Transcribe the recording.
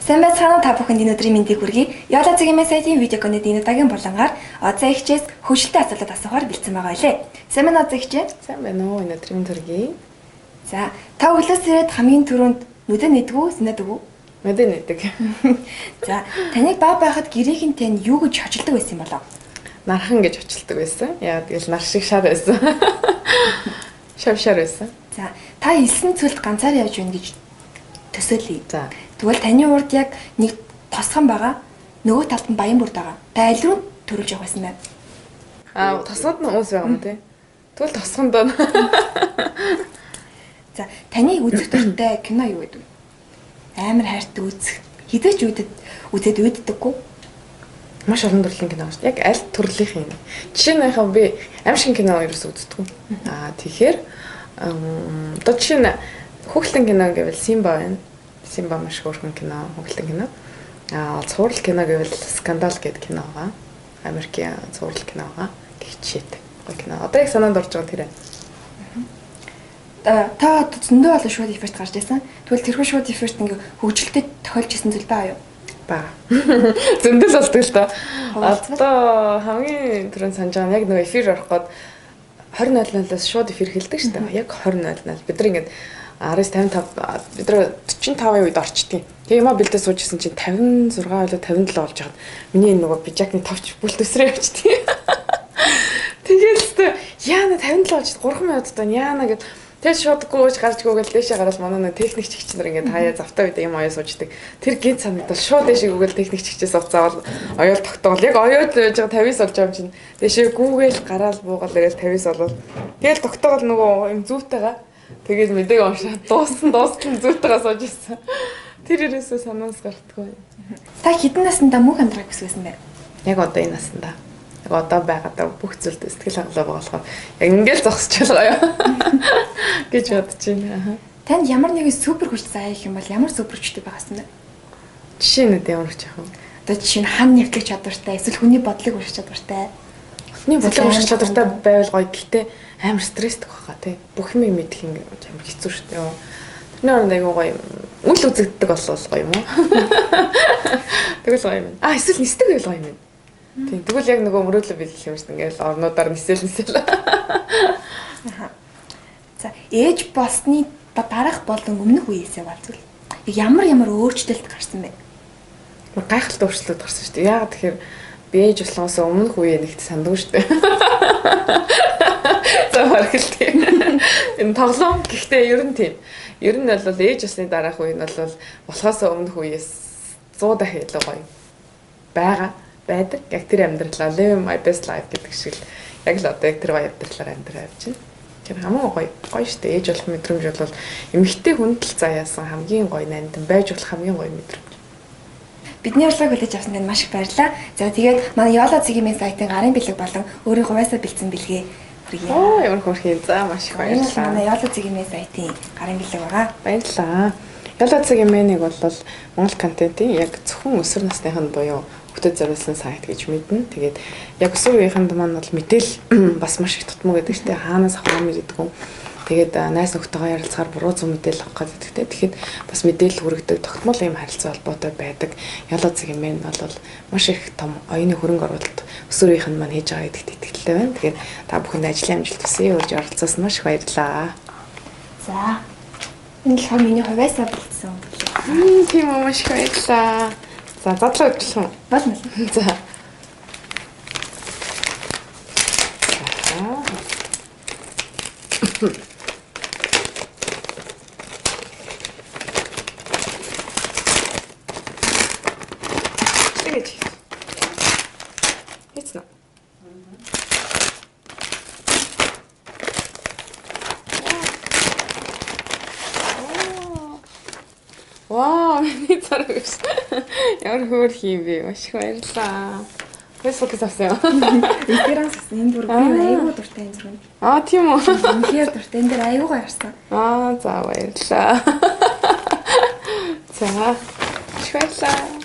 Сайн байцгаана уу та бүхэнд энэ өдрийн мэндийг хүргэе. Яла цэгийн сайтын видео контент энэ удаагийн булангаар Озаа ихчээс хөгжилтэй асуултад асуухаар бэлдсэн байгаа билээ. Сайн байна уу Озаа ихчээ? Сайн байна уу, энэ өдрийн мэнд хүргэе. За, та өглөөс ирээд хамгийн түрүүнд нүдэ нэдгүү, сэнэдэг үү? Нүдэ нэдэг. За, таныг баа байхад гэрийнхэн тань юу гэж хочилдог байсан юм болов? Нархан гэж хочилдог байсан. Яа тэгэл нар шиг шар байсан. Шав шар байсан. За, та элсэн цөлд ганцаар явж байна гэж төсөөлье. За. Тэгвэл таны урд яг нэг тосгон байгаа, нөгөө талд нь баян бүрд байгаа. Та аль руу төрүүлж явах байсан бэ? Аа, тосгонд нь хүмүүс байгаа юм тий. Тэгвэл тосгонд байна. За, таны үзэх дуртай кино юу гэдэг вэ? Амар хайртай үзэх. Хизээч үзээд уйддаггүй. Маш олон төрлийн кино шүү дээ. Яг аль төрлийнх юм. Жишээ нь яхаа би аим шиг кино ерөөсөө үздэггүй. Аа, тэгэхээр одоо жишээ нь хүүхэлдэйн кино гэвэл Симба байна. Симба маш хөөрхөн кино, хүүхэлдэйн кино. Аа, цуврал кино гэвэл Скандал гэдэг кино байгаа. Америкийн цуврал кино байгаа. Гэх жишээтэй. Гоё кино. Одоо яг санаанд орж байгаа тэр. Та зөндөө олон шууд эффект гарч ирсэн. Тэгвэл тэрхүү шууд эффект ингээ хөгжилтэй тохиолж исэн зүйл байгаа юу? Бага. Зөндөл болдог л доо. Одоо хамгийн түрүүнд санаж байгаа нь яг нөгөө эфир орох гээд 20:00-аас шууд эфир хэлдэг шүү дээ. Яг 20:00. Бид нар ингээд 19:55 бид нар 45-ын үед орчдгийг. Тэгээ юмаа бэлдээ сууж исэн чинь 56 болоо 57 болж хаад миний энэ нөгөө пижакны товч бүл төсрөө явчихдгийг. Тэгээл өстө яана 57 болж 3 минут доо яана гэд тэгэл шууд гүйж гарч гүгээл дээшээ гараад манай нэг техникч хэгч нар ингээд хаяа завтаа үед юм оёо сууждаг. Тэр гинт санагдал шууд дээшээ гүгээл техникч хэгчээс уцаавал оёол тогтоол. Яг оёод байж байгаа 59 болж байгаа юм чинь дээшээ гүгээл гараал буугаал ирээл 59 болол. Тэгэл тогтоогол нөгөө юм зүүтэйгээ. Тэгээд мэдээг уншаад дууссан зүүтэйгээ сууж ирсэн. Тэр ерөөсөө санаас гартгүй. Та хэдэн наснда мөнх амьдрах хүссэн бэ? Яг одоо энэ наснда. Яг одоо байгаадаа бүх зүйлд сэтгэл хангалуун болохоор яг ингээл зогсож байгаа юу гэж бодож байна. Танд ямар нэгэн супер хүч заах юм бол ямар супер хүчтэй байгаасан бэ? Жишээ нь ямар хүч яах вэ? Одоо жишээ нь хан нэвтлэх чадвартай, эсвэл хүний бодлыг унших чадвартай. Хүний бодлыг унших чадвартай байвал гоё. Гэхдээ амар стресстэй байхаа тий. Бүх юм мэдэх юм амар хэцүү шүү дээ. Тэрний оронд айгүй гоё үл үзэгддэг болвол гоё юм уу? Тэгвэл гоё юм. Аа, эсвэл нисдэг байвал гоё юм. Тийм. Тэгвэл яг нөгөө мөрөөдлөө биелэх юм шиг ингээл орнуудаар нисэл. За, ээж болсны дараах болон өмнөх үеэсээ болцвол ямар ямар өөрчлөлт гарсан бэ? Гайхалтай өөрчлөлт гарсан шүү дээ. Яагаад тэгэхээр би ээж болсноос өмнөх үеэ нэгт сандгүй шүү дээ. За бараг л тийм. Энэ тоглоом гэхдээ ер нь тийм. Ер нь бол ээж болсны дараах үе нь бол болохоос өмнөх үеэс 100 дахин илүү гоё байгаа. Байдаг. Яг тэр амьдралаа live my best life гэдэг шиг л яг л одоо яг тэр гоё амьдралаар амьдраа явж байна. Тэр хамгийн гоё гоё шүү дээ. Ээж болох мэдрэмж бол эмэгтэй хүнд л заяасан хамгийн гоё нандин байж болох хамгийн гоё мэдрэмж. Бидний урилгыг хүлээж авсан танд маш их баярлалаа. За тэгээд манай Яла цэгийн сайтын гарын бэлэг болон өөрийн хувьяасаа бэлдсэн бэлгээ хүргье. Оо ямар хөөрхөн. За маш их баярлалаа. Манай Яла цэгийн сайтын гарын бэлэг байгаа. Баярлалаа. Яла цэгийн мэнийг бол Монгол контентын яг зөвхөн өсвөр насныханд буюу хүүхдэд зориулсан сайт гэж мэднэ. Тэгээд яг өсвөр үеийнхэнд маань бол мэдээл бас маш их тутмаг гэдэг чинь хаанаас авах юм гэдэггүй. Тэгээд найз нөхдөйгөө ярилцахаар буруу зөв мэдээлэл авах гэдэгтэй. Тэгэхэд бас мэдээлэл хүргэдэг тогтмол ийм харилцаа холбоотой байдаг. Яла цэгийн мэн бол маш их том оюуны хөрөнгө оруулалт өсвөр үеийнхэнд маань хийж байгаа гэдэгт итгэлтэй байна. Тэгээд та бүхэнд ажлын амжилт хүсье. Урьж оролцсоос маш их баярлалаа. За. Энэ болохоор миний хувьяасаа бэлдсэн бэлэг. Тийм үү, маш их баярлалаа. За, задлаа өгчих юм. Болно. За. Тэгэж. Хийцэн үү? Вау, миний зураг биш. Ямар хөөрх юм бэ? Маш их баярлалаа. Facebook-ээс авсан юм. Instagram-аас авсан. Энэ бүр би айгүй дуртай энэ зураг. Аа, тийм үү? Үнэхээр дуртай. Энэ дээр айгүй гоё гарсан. Аа, за баярлалаа. За, их баярлалаа.